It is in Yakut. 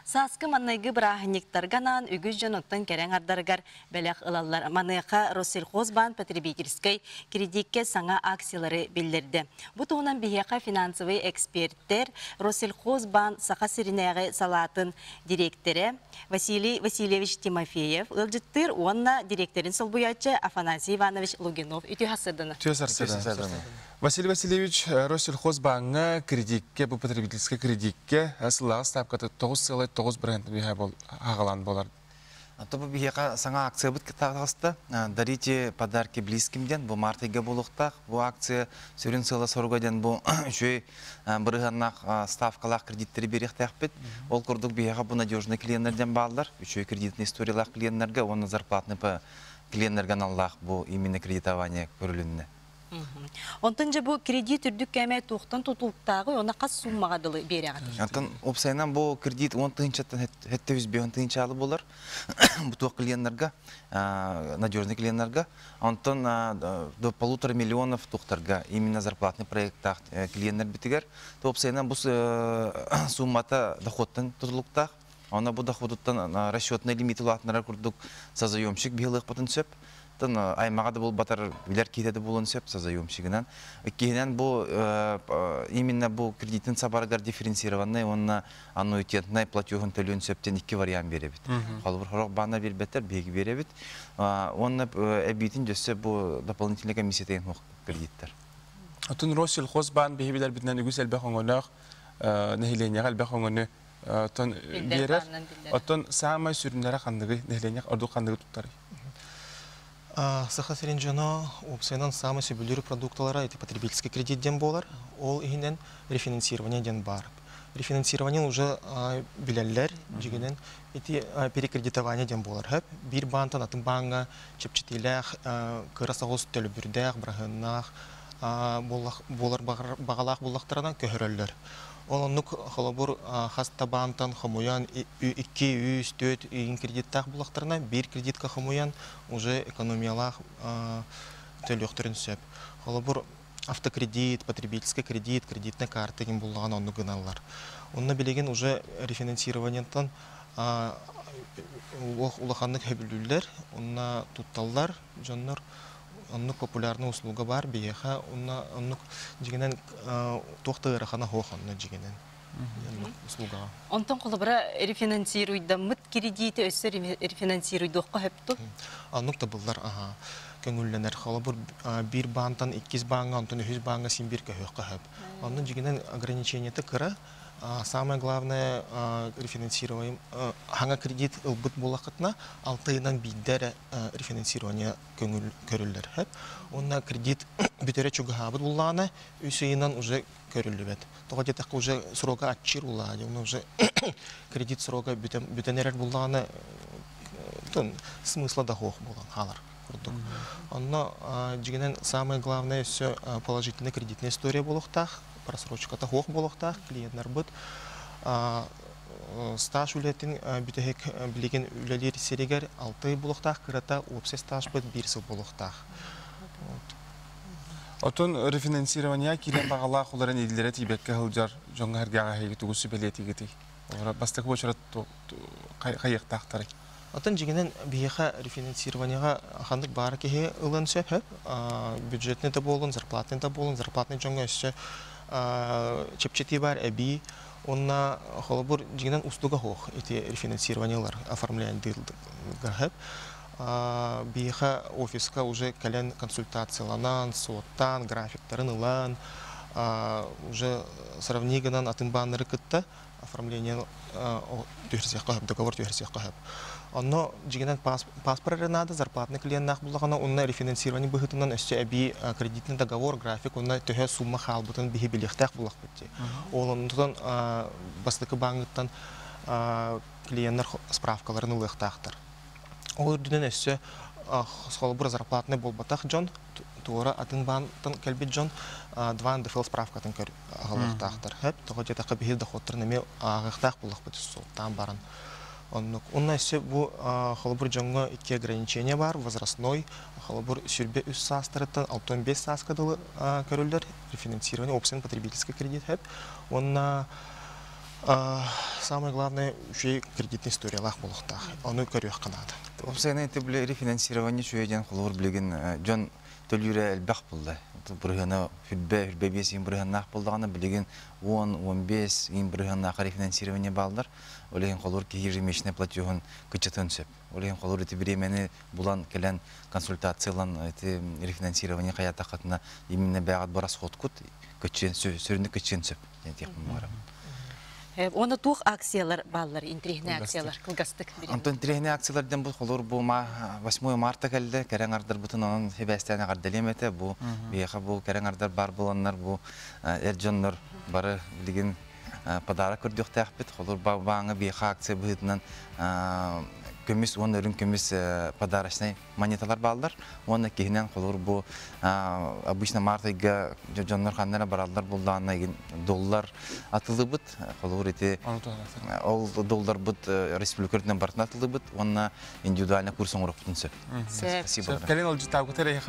Сааскы маннайгы бырааһынньыктарга анаан үгүс дьон оттон кэрэ аҥардарыгар бэлэх ылаллар. Маныаха Россельхозбаан потребительскай кредиккэ саҥа акциялары биллэрдэ. Бу туһунан биһиэхэ финансовый экспертэр Россельхозбаан Саха сиринээҕи салаатын дириэктэрэ Василий Васильевич Тимофеев ыалдьыттыыр уонна дириэктэрин солбуйааччы Афанасий Иванович Лугинов үтүө сарсыарданы. Үтүө сарсыарданы. Василий Васильевич, Россельхозбааҥҥа кредиккэ, бу потребительскай кредиккэ сыллааҕы ставката 9,9% үөһэ аҕалан буолар. То бу биһиэхэ саҥа акциябыт таҕыста. «Дарите подарки близким» диэн бу март ыйга буолуохтаах. Бу акция сүрүн сыала-соруга диэн бу үчүгэй бырыһыаннаах ставкалаах кредиттэри биэриэхтээхпит. Ол курдук биһиэхэ бу надежный клиеннэр диэн бааллар. Үчүгэй кредитный историялаах клиеннэргэ уонна зарплатный клиеннэргэ аналлаах бу именно кредитование көрүлүннэ. Онтон дьэ бу кредит үрдүк кээмэй туохтан тутулуктааҕый уонна хас сууммаҕа дылы биэрэҕитий? Онтон уопсайынан бу кредит 10 тыһыынчаттан 705 тыһыынчаалы буолар. Бу туох клиеннарга, надежный клиеннарга. Онтон до полутора миллионов туохтарга именно зарплатный проекттаах клиеннэрбитигэр. Уопсайынан бу суммата доходтан тутулуктаах. Онно бу доходуттан расчетный лимит улаатынарар курдук созаемщик биһылыахпытын сөп. Тын аймаҕа да булбатар билэр киһитэ да буолуон сөп созаемщигынан. Иккиһинэн бу именно бу кредитин сабарыгар дифференцированный уонна аннуитетнай платежун төлүөн сөптен икки вариант биэрэбит. Холобур сорох баана биэрбэттэр, биһиги биэрэбит. Уонна эбиитин дьөссө бу дополнительный комиссия деген кредиттэр. Отун Россельхозбаан биһи билэрбитинэн үгүс элбэх оҥолоох нэһилиэнньэҕэ элбэх оҥону оттон биэрэр. Оттон саамай сүрүннэрэ ханныгый? Нэһилиэнньэ ордук ханныгы туттарый? Саха сирин дьоно уопсайынан саамай сөбүлүүр продукталара ити потребительский кредит диэн буолар. Ол иһинэн рефинансирование диэн баар. Рефинансирование уже билэллэр, дьигинэн ити перекредитование диэн буолар. Хөп биир баантан атын бааҥҥа чэпчэтиилээх, кыра соҕус төлөбүрдээх, быраһыаннаах буолар баҕалаах буллахтарына көһөрөллөр. Ол оннук холобур хас да баантан хомуйан икки, үс, түөрт ыйын кредиттаах буллахтарына биир кредитка хомуйан уже экономиялаах төлүөхтэрин сөп. Холобур автокредит, потребительский кредит, кредитная карта диэн буллаҕына оннук гыналлар. Онно билигин уже рефинансированиеттан улаханнык хөбүлүүллэр, онно тутталлар дьоннор. Оннук популярный услуга бар биһиэхэ онно оннук дьигинэн туох да ыарахана суох онно дьигинэн услугаҕа. Онтон холобура рефинансируйдаммыт кредити өссө рефинансируйдуохха сөпту? Оннук да буллар аха көҥүллэнэр. Холобур биир баантан иккис бааҥҥа, онтон үһүс бааҥҥа син биир көһүөххэ сөп. Онно дьигинэн ограничениета кыра. Самое главное рефинансируем хаҥа кредит ылбыт буоллаххытына алта ыйынан биирдэ эрэ рефинансирование көҥүл көрүллэр сөп. Уонна кредит бүтэрэ чугаһаабыт буллаҕына үс ыйынан уже көрүллүбэт. Тоҕо диэтэххэ уже срока аччыыр буллаҕа дии. Уонна уже кредит срока бүтэн, бүтэн эрэр буллаҕына смысла да суох буолан хаалар курдук. Онно дьигинэн самое главное все положительная кредитная история буолуохтаах, просрочката суох буолуохтаах, клиеннарбыт стаж үлэтин бүтэһик билигин үлэлиир сиригэр алта ый буолуохтаах, кырата уопсай стажбыт биир сыл буолуохтаах. Отон рефинансирование киирэн баҕалаах уларын илдэрэ тиийбэккэ сылдьар дьоҥҥо сэргэҕэ эһиги тугу сүбэлиэтигитий? Олора бастакы уочарат хайыахтаахтарый? Оттон дьиҥинэн биһиэхэ рефинансированиеҕа ханнык баар киһи ылыан сөп, бюджетный да буолун, зарплатный да буолун, зарплатный дьоҥҥо өссө чэпчэтии баар эбии уонна холобур дьиҥинэн услуга суох ити рефинансированиелар оформляем сөп. Биһиэхэ офиска уже кэлэн консультацияланан, суоттаан, графиктарын ылан, уже сравни гынан атын бааннары кытта оформление түһэрсиэххэ сөп, договор түһэрсиэххэ сөп. Онно дьиҥинэн паспорт эрэ наада, зарплатный клиеннаах буллаҕына, уонна рефинансирование быһыытынан өссө эбии кредитный договор, график уонна төһө сумма хаалбытын биһи билиэхтээх буоллахпыт дии. Ол онтон бастакы бааҥҥыттан клиеннэр справкаларын ылыахтаахтар. Ол үрдүнэн өссө холобур зарплатный буолбатах дьон, туора атын баантан кэлбит дьон 2 НДФЛ справкатын аҕалыахтаахтар. Хөп, тоҕо диэтэххэ биһиги доходтарын эмиэ ааҕыахтаах буоллахпыт суоттаан баран. Оннук. Уонна өссө бу холобур дьоҥҥо икки ограничение баар, возрастной, холобур сүрбэ үс саастарыттан 65 сааска дылы көрүллэр рефинансирование, общий потребительский кредит хөп. Уонна Самое главное, үчүгэй кредитный историялаах буолуохтаах. Ону көрүөххэ наада. Уопсайынан ити били рефинансирование үчүгэй диэн холобур билигин дьон төлүүрэ элбэх буолла. Бырыһыана хүрбэ, хүрбэ биэс иин бырыһыаннаах буоллаҕына билигин 10, 15 иин бырыһыаннаах рефинансирование бааллар. Ол иһин холобур киһи ежемесячный платежун кыччатыан сөп. Ол иһин холобур ити бириэмэни булан кэлэн консультация ылан ити рефинансирование хайаатаххытына именно бэйэҕит бу расходкут кыччыан сүрүннүк кыччыан сөп диэн этиэхпин баҕарабын. Уонна туох акциялар бааллар, интириэһинэй акциялар кылгастык бириэмэ. Онтон интириэһинэй акциялар диэн бу холобур бу 8 марта кэллэ, кэрэҥ аардарбытын онон сибээстээн эҕэрдэлиэм этэ. Бу биһиэхэ бу кэрэҥ аардар баар буоланнар бу эр дьоннор бары билигин подарок көрдүөхтээхпит. Холобур бааҥҥа биһиэхэ акция быһыытынан көмүс уонна үрүҥ көмүс подарочнай монеталар бааллар. Уонна киһинэн холобур бу обычно март ыйга дьоннор ханна эрэ бараллар буллаҕына игин доллар атылыбыт. Холобур ити ол долларбыт республика үрдүнэн барытын атылыбыт уонна индивидуальный курс оҥоруохпутун сөп. Сөп. Спасибо. Кэлин олдьутаабыт эрэ.